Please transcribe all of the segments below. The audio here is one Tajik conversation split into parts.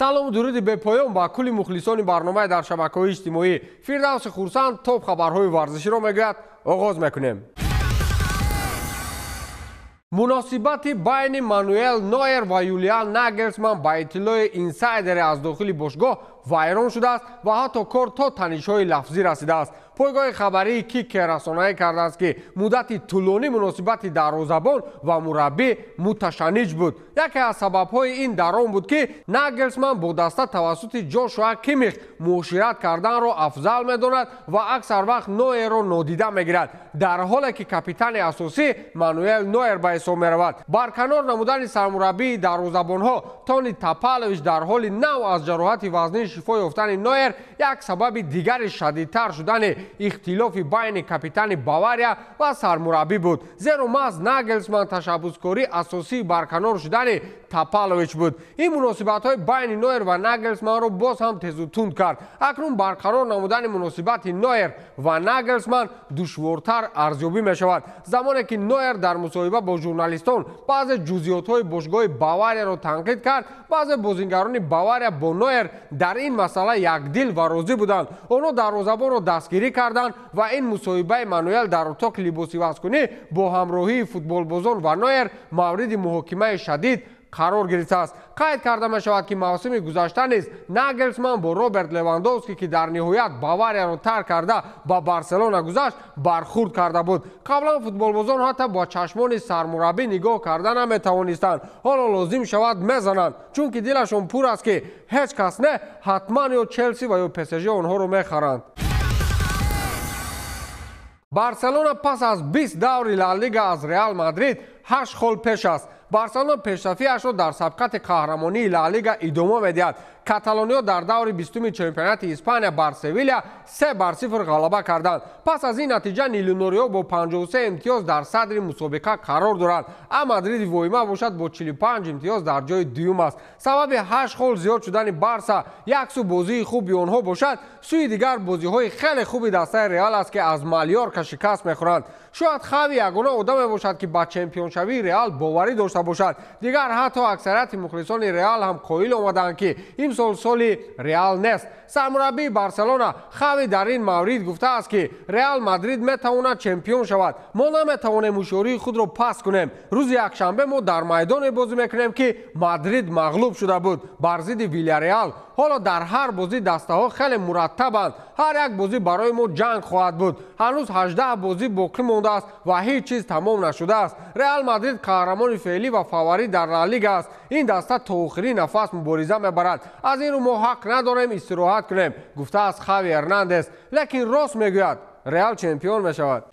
Салому дуруди бепоён ба кулли мухлисони барномаи дар шабакаҳои иҷтимоӣ. Фирдавси Хурсанд топ хабарҳои варзиширо мегӯяд. Оғоз мекунем. Муносибати байни Мануэл Нойер ва Юлиан Нагелсман ба иттилои инсайдере аз дохили бошгоҳ вайрон шудааст ва ҳатто кор то танишҳои лафзӣ расидааст. Пойгоҳи хабарии Кике расонаӣ кардааст, ки муддати тӯлонӣ муносибати дарвозабон ва мураббӣ муташанниҷ буд. Яке аз сабабҳои ин дар он буд, ки Нагелсман бо даста тавассути Ҷошуа Кимих муошират карданро афзал медонад ва аксар вақт Нойерро нодида мегирад, дар ҳоле ки капитани асосӣ Мануэл Нойер ба ҳисоб меравад. Барканор намудани сармураббии дарвозабонҳо Тони Тапалович дар ҳоли нав аз ҷароҳати вазнин шифо ёфтани Нойер як сабаби дигари шадидтар шудани ихтилофи байни капитани Бавария ва сармураббӣ буд, зеро маҳз Нагелсман ташаббускории асосии барканор шудани Тапалович буд. Ин муносибатҳои байни Нойер ва Нагелсманро боз ҳам тезу тунд кард. Акнун барқарор намудани муносибати Нойер ва Нагелсман душвортар арзёбӣ мешавад. Замоне ки Нойер дар мусоҳиба бо журналистон баъзе ҷузъиётҳои бошгоҳи Баварияро танқид кард, баъзе бозингарони Бавария бо Нойер дар ин масъала якдил ва розӣ буданд. Онҳо дарвозабонро дастгирӣ карданд ва ин мусоҳибаи Мануэл дар утоқи либосивазкунӣ бо ҳамроҳии футболбозон ва Нойер мавриди муҳокимаи шадид қарор гирифтааст. Қайд карда мешавад, ки мавсими гузашта низ Нагелсман бо Роберт Левандовски, ки дар ниҳоят Баварияро тарк карда ба Барселона гузашт, бархурд карда буд. Қаблан футболбозон ҳатто бо чашмони сармураббӣ нигоҳ карда наметавонистанд. Ҳоло лозим шавад мезананд, чунки дилашон пур аст, ки ҳеҷ кас не, ҳатман ё Челси ва ё ПСЖ онҳоро мехаранд. Барселона пас аз 20 даври Ла Лига аз Реал Мадрид 8 хол пеш аст. Барселона пешрафиашро дар сабқати қаҳрамонии Ла Лига идома медиҳад. Каталониё дар даври 20-уми чемпионати Испания бар Севилия 3-0 ғалаба карданд. Пас аз ин натиҷа Нилунориё бо 53 имтиёз дар садри мусобиқа қарор доранд. А Мадриди воима бошад бо 45 имтиёз дар ҷои дуюм аст. Сабаби 8 хол зиёд шудани Барса як сӯ бозии хуби онҳо бошад, сӯи дигар бозиҳои хеле хуби дастаи Реал аст, ки аз Малёрка шикаст мехӯранд. Шояд Хави ягона одаме бошад, ки ба чемпионшавии Реал боварӣ дошта бошад. Дигар ҳатто аксарияти мухлисони Реал ҳам қоил омаданд, ки имсол соли Реал нест. Сармураббии Барселона Хави дар ин маврид гуфтааст, ки Реал Мадрид метавонад чемпион шавад. Мо наметавонем ҳушёрии худро паст кунем. Рӯзи якшанбе мо дар майдоне бозӣ мекунем, ки Мадрид мағлуб шуда буд бар зидди Вилярреал. Ҳоло дар ҳар бозӣ дастаҳо хеле мураттабанд. Ҳар як бозӣ барои мо ҷанг хоҳад буд. Ҳанӯз 18 бозӣ боқӣ мондааст ва ҳеҷ чиз тамом нашудааст. Реал Мадрид қаҳрамони феълӣ ва фаворит дар Ла Лига аст. Ин даста то охирин нафас мубориза мебарад. Аз ин рӯ мо ҳақ надорем истироҳат кунем, гуфтааст Хави Эрнандес. Лекин рост мегӯяд, Реал чемпион мешавад.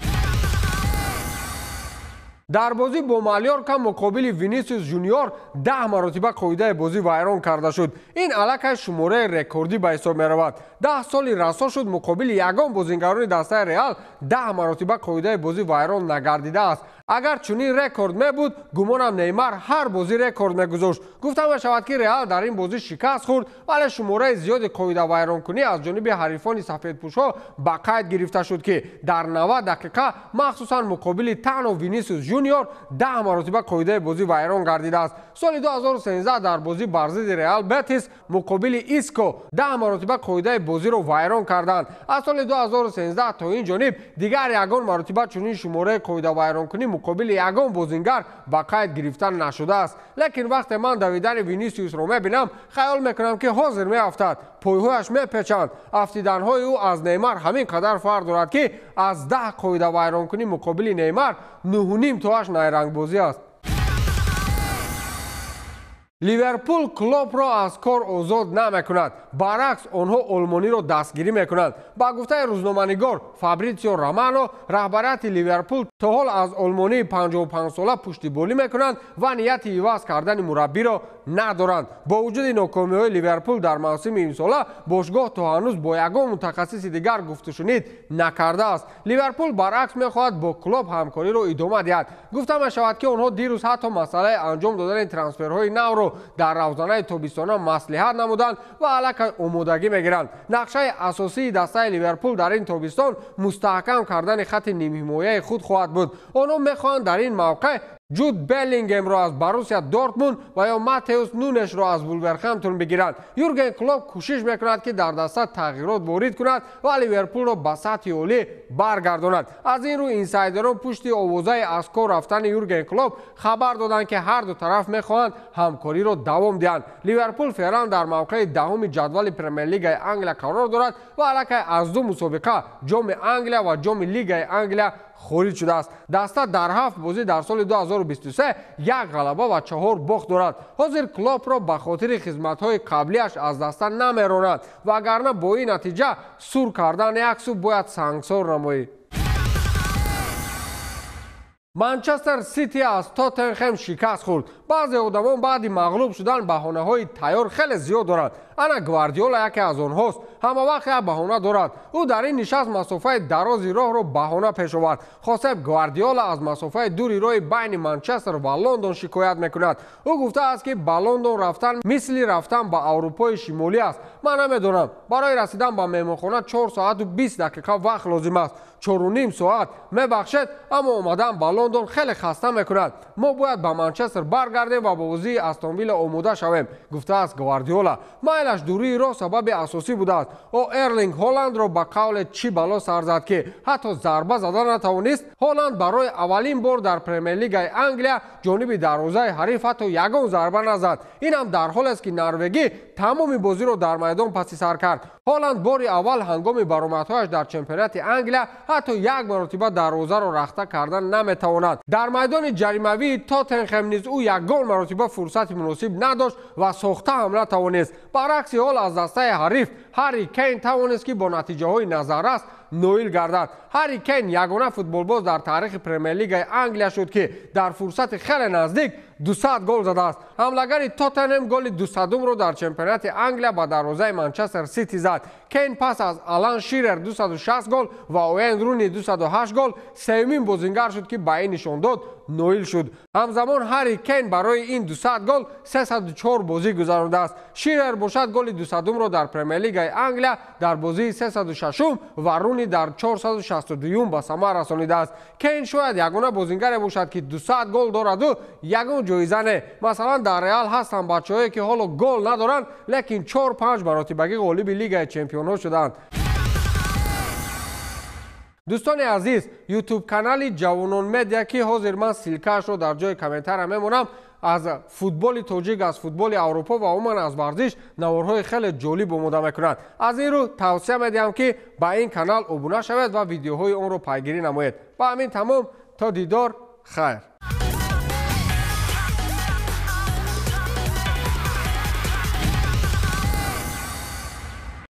Дар бозӣ бо Малёрка муқобили Винисиус Жуниор 10 маротиба қоидаи бозӣ вайрон карда шуд. Ин аллакай шумораи рекордӣ ба ҳисоб меравад. 10 соли расо шуд муқобили ягон бозингарони дастаи Реал 10 маротиба қоидаи бозӣ вайрон нагардидааст. Агар чунин рекорд мебуд, гумонам Неймар ҳар бозӣ рекорд мегузошт. Гуфта мешавад, ки Реал дар ин бозӣ шикаст хӯрд, вале шумораи зиёди қоидавайронкунӣ аз ҷониби ҳарифони сафедпӯшҳо ба қайд гирифта шуд, ки дар 90 дақиқа махсусан муқобили танҳо Винисиус Жуниор 10 маротиба қоидаи бозӣ вайрон гардидааст. Соли 2013 дар бозӣ бар зидди Реал Бетис муқобили Иско 10 маротиба қоидаи бозиро вайрон карданд. Аз соли 2013 то ин ҷониб дигар ягон маротиба чунин шумораи қоидавайронкунӣ муқобили ягон бозингар ба қайд гирифта нашудааст. Лекин вақте ман давидани Винисиусро мебинам, хаёл мекунам, ки ҳозир меафтад, пойҳояш мепечанд. Афтиданҳои ӯ аз Неймар ҳамин қадар фарқ дорад, ки аз 10 қоидавайронкунӣ муқобили Неймар 9.5 тоаш найрангбозӣ аст. Ливерпул Клопро аз кор озод намекунад. Баръакс, онҳо олмониро дастгирӣ мекунанд. Ба гуфтаи рӯзноманигор Фабритсио Романо, раҳбарияти Ливерпул то ҳол аз олмонии 55-сола пуштибонӣ мекунанд ва нияти иваз кардани мураббиро надоранд. Бо вуҷуди нокомиҳои Ливерпул дар мавсими имсола, бошгоҳ то ҳанӯз бо ягон мутахассиси дигар гуфтушунид накардааст. Ливерпул баръакс мехоҳад бо Клоп ҳамкориро идома диҳад. Гуфта мешавад, ки онҳо дирӯз ҳатто масъалаи анҷом додани трансферҳои навро дар равзанаи тобистона маслиҳат намуданд ва аллакай омодагӣ мегиранд. Нақшаи асосии дастаи Ливерпул дар ин тобистон мустаҳкам кардани хатти нимҳимояи худ хоҳад буд. Онҳо мехоҳанд дар ин мавқеъ Ҷуд Беллингемро аз Боруссия Дортмунд ва ё Матеус Нунешро аз Вулверхэмптон бигиранд. Юрген Клоп кӯшиш мекунад, ки дар даста тағйирот ворид кунад ва Ливерпулро ба сатҳи олӣ баргардонад. Аз ин рӯ инсайдерон пушти овозаи аз кор рафтани Юрген Клоп хабар доданд, ки ҳар ду тараф мехоҳанд ҳамкориро давом диҳанд. Ливерпул феълан дар мавқеи 10-уми ҷадвали Премер-лигаи Англия қарор дорад ва аллакай аз 2 мусобиқа Ҷоми Англия ва Ҷоми Лигаи Англия хориҷ шудааст. Даста дар 7 бозӣ дар соли 2023 1 ғалаба ва 4 бохт дорад. Ҳозир Клопро ба хотири хизматҳои қаблиаш аз даста намеронад, вагарна бо ин натиҷа сур кардан як сӯ бояд сангсор намоӣ. Манчестер Сити аз Тоттенхем шикаст хӯрд. Баъзе одамон баъди мағлуб шудан баҳонаҳои тайёр хеле зиёд доранд. Ана Гвардиола яке аз онҳост. Ҳама вақт як баҳона дорад. Ӯ дар ин нишаст масофаи дарози роҳро баҳона пеш овард. Хосеп Гвардиола аз масофаи дури роҳи байни Манчестер ва Лондон шикоят мекунад. Ӯ гуфтааст, ки ба Лондон рафтан мисли рафтан ба Аврупои Шимолӣ аст. Ман намедонам, барои расидан ба меҳмонхона 4 соату 20 дақиқа вақт лозим аст. 4,5 соат. Мебахшед, аммо омадан ба Лондон хеле хаста мекунад. Мо бояд ба Манчестер баргардем ва ба бозии Астон Вилла омода шавем, гуфтааст Гвардиола. Майлаш дурии роҳ сабаби асосӣ будааст. Ӯ Эрлинг Ҳолландро ба қавле чӣ бало сар зад, ки ҳатто зарба зада натавонист. Ҳолланд барои аввалин бор дар Премер-лигаи Англия ҷониби дарвозаи ҳариф ҳатто ягон зарба назад. Ин ҳам дар ҳолест, ки норвегӣ тамоми бозиро дар майдон паси сар кард. Ҳолланд бори аввал ҳангоми баромадҳояш дар чемпионати Англия ҳатто як маротиба дарвозаро рахта кардан наметавонад. Дар майдони ҷаримавии Тоттенхем низ ӯ ягон маротиба фурсати муносиб надошт ва сохта ҳам натавонист. Баръакси ҳол аз дастаи ҳариф Ҳарри Кейн тавонист, ки бо натиҷаҳои назаррас ноил гардад. Ҳарри Кейн ягона футболбоз дар таърихи Премер-лигаи Англия шуд, ки дар фурсати хеле наздик 200 гол задааст. Ҳамлагари Тоттенхем голи 200-умро дар чемпионати Англия ба дарвозаи Манчестер Сити зад. Кейн пас аз Алан Ширер 260 гол ва Уэйн Руни 208 гол сеюмин бозингар шуд, ки ба ин нишондод ноил шуд. Ҳамзамон Ҳарри Кейн барои ин 200 гол 304 бозӣ гузарондааст. Ширер бошад голи 200-умро дар Премер-лигаи Англия дар бозии 306-ум ва Руни дар 462-юм ба самар расонидааст. Кейн шояд ягона бозингаре бошад, ки 200 гол дораду ягон ҷоиза не. Масалан, дар Реал ҳастанд бачаҳое, ки ҳоло гол надоранд, лекин 4-5 маротибагӣ ғолиби Лигаи чемпионҳо шуданд. Дӯстони азиз, YouTube канали Ҷавонон Медиа, ки ҳозир ман ссылкаашро дар ҷои комментария мемонам, аз футболи тоҷик, аз футболи Аврупо ва умуман аз варзиш наворҳои хеле ҷолиб омода мекунад. Аз ин рӯ тавсия медиҳам, ки ба ин канал обуна шавед ва видеоҳои онро пайгирӣ намоед. Ба ҳамин тамом, то дидор, хайр.